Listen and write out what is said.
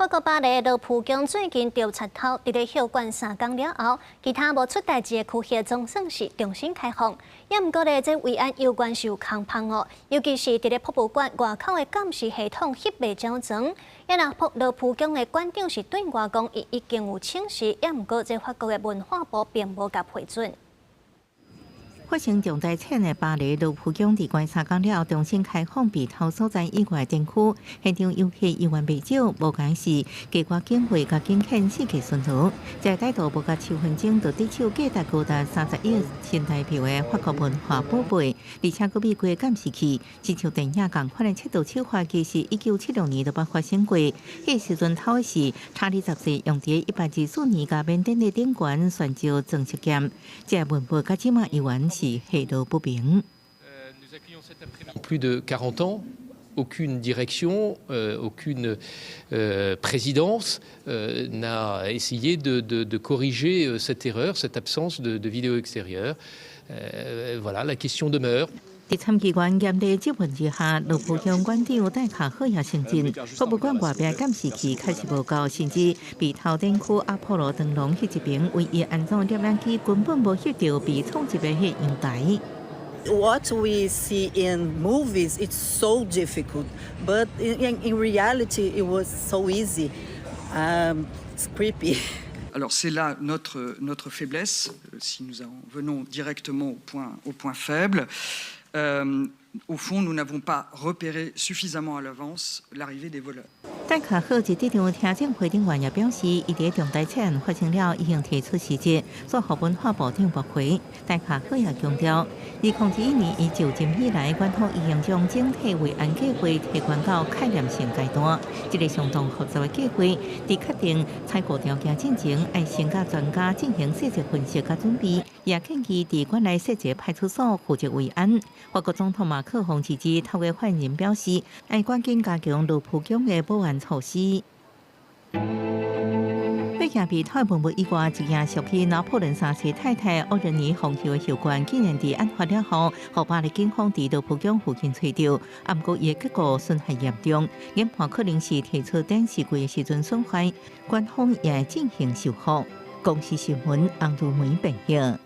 國巴黎羅浮宮最近著賊偷，佇咧休館3工了後，其他無出代誌的區域總算是重新開放。也毋過咧，這維安猶原是有空縫哦，尤其是佇咧博物館外口的監視系統翕袂周全。也若羅浮宮的館長是對外講，伊已經有請示，也毋過這法國的文化部並無共批准。發生重大賊案的巴黎盧浮宮佇關3工了後重新開放被偷所在以外展區，現場遊客猶原袂少，無共是加掛警衛佮警犬四界巡邏。這個歹徒無夠7分鐘就得手價值高達30億新台幣的法國文化寶貝，而且閣秘過監視器，親像電影仝款的竊盜手法，其實1976年就捌發生過。彼時陣偷的是查理十世用佇124年共緬甸的頂懸懸石裝飾劍，這個文物到這馬猶原是下落不明。 Plus de 40 ans, aucune direction, aucune présidence n'a essayé de corriger cette erreur, cette absence de vidéo extérieure. Voilà, la question demeure. 佇參議員嚴厲質問之下，盧浮宮館長戴卡赫也承認，博物館外壁監視器確實無夠，甚至被偷展區阿波羅長廊彼一爿唯一安裝攝影機根本無翕著被闖入的彼陽台。 What we see in movies, it's so difficult, but in reality, it was so easy. It's creepy. Alors c'est là notre faiblesse, si nous en venons directement au point faible. Au fond, nous n'avons pas repéré suffisamment à l'avance l'arrivée des voleurs. 戴卡赫佇這場聽證會頂懸也表示，伊佇重大賊案發生了，已經提出辭職，煞予文化部長駁回。戴卡赫也強調，2021年伊就任以來，館方已經將整體維安計劃提懸到概念性階段。這個相當複雜的計劃，佇確定採購條件進前，愛先佮專家進行細節分析佮準備，也建議佇館內設一個派出所負責維安。法國總統馬克宏其實透過發言人表示，愛趕緊加強盧浮宮的保安措施。欲行被偷文物以外，一件屬於拿破崙三世太太奧仁妮皇后的後冠，竟然佇案發了後，予巴黎警方佇盧浮宮附近揣著。啊，毋過伊的結構損害嚴重，研判可能是提出展示櫃的時陣損壞，官方也進行修復。公視新聞，洪如梅編譯。